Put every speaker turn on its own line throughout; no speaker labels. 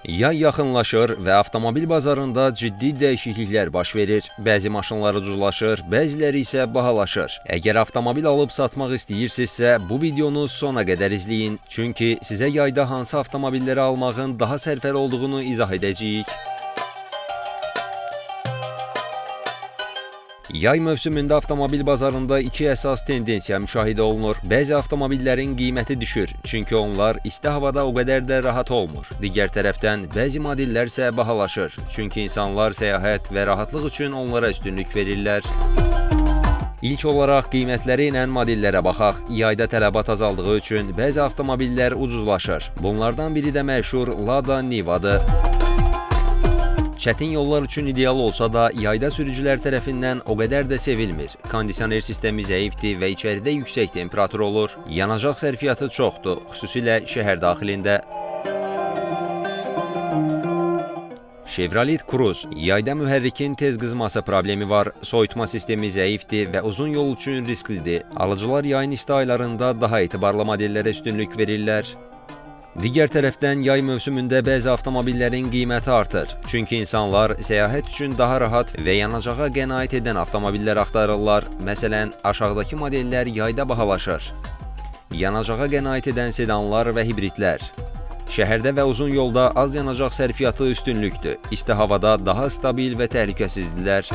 Yay yaxınlaşır və avtomobil bazarında ciddi dəyişikliklər baş verir. Bəzi maşınlar ucuzlaşır, bəziləri isə bahalaşır. Əgər avtomobil alıb satmaq istəyirsinizsə, bu videonu sona qədər izləyin. Çünki sizə yayda hansı avtomobilləri almağın daha sərfəli olduğunu izah edəcəyik. Yay mövsümündə avtomobil bazarında iki əsas tendensiya müşahidə olunur. Bəzi avtomobillərin qiyməti düşür, çünki onlar isti havada o qədər də rahat olmur. Digər tərəfdən bəzi modellər isə bahalaşır, çünki insanlar səyahət və rahatlıq üçün onlara üstünlük verirlər. İlk olaraq qiymətləri ilə modellərə baxaq. Yayda tələbat azaldığı üçün bəzi avtomobillər ucuzlaşır. Bunlardan biri də məşhur Lada Niva-dır. Çətin yollar üçün ideal olsa da, yayda sürücülər tərəfindən o qədər də sevilmir. Kondisioner sistemi zəifdir və içəridə yüksək temperatur olur. Yanacaq sərfiyyatı çoxdur, xüsusilə şəhər daxilində. Chevrolet Cruze yayda mühərrikin tez qızması problemi var. Soyutma sistemi zəifdir və uzun yol üçün risklidir. Alıcılar yayın isti aylarında daha etibarlı modellərə üstünlük verirlər. Digər tərəfdən yay mövsümündə bəzi avtomobillərin qiyməti artır. Çünki insanlar səyahət üçün daha rahat və yanacağa qənaət edən avtomobillər axtarırlar. Məsələn, aşağıdakı modellər yayda bahalaşır. Yanacağa qənaət edən sedanlar və hibridlər. Şəhərdə və uzun yolda az yanacaq sərfiyyatı üstünlükdür. İsti havada daha stabil və təhlükəsizdirlər.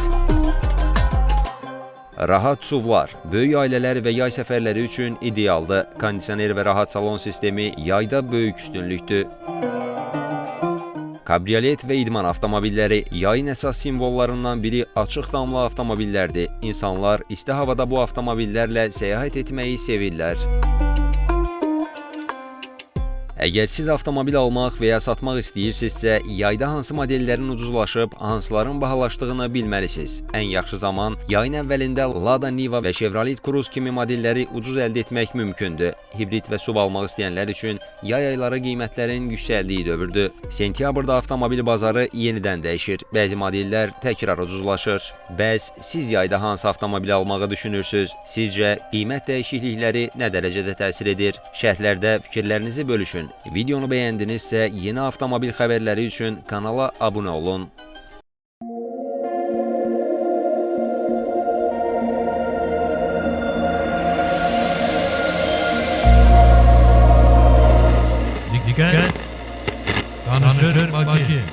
Rahat SUV-lar böyük ailələr və yay səfərləri üçün idealdır. Kondisioner və rahat salon sistemi yayda böyük üstünlükdür. Kabriolet və idman avtomobilləri yayın əsas simvollarından biri açıq damlı avtomobillərdir. İnsanlar isti havada bu avtomobillərlə səyahət etməyi sevirlər. Əgər siz avtomobil almaq və ya satmaq istəyirsinizsə, yayda hansı modellərin ucuzlaşıb, hansıların bahalaşdığını bilməlisiniz. Ən yaxşı zaman yayın əvvəlində Lada Niva və Chevrolet Cruze kimi modelləri ucuz əldə etmək mümkündür. Hibrid və SUV almaq istəyənlər üçün yay ayları qiymətlərin yüksəldiyi dövrdür. Sentyabrda avtomobil bazarı yenidən dəyişir. Bəzi modellər təkrar ucuzlaşır. Bəs siz yayda hansı avtomobil almağı düşünürsüz? Sizcə qiymət dəyişiklikləri nə dərəcədə təsir edir? Şərhlərdə fikirlərinizi bölüşün. Videonu bəyəndinizsə, yeni avtomobil xəbərləri üçün kanala abunə olun.
Dikkat! Danışır Bakı.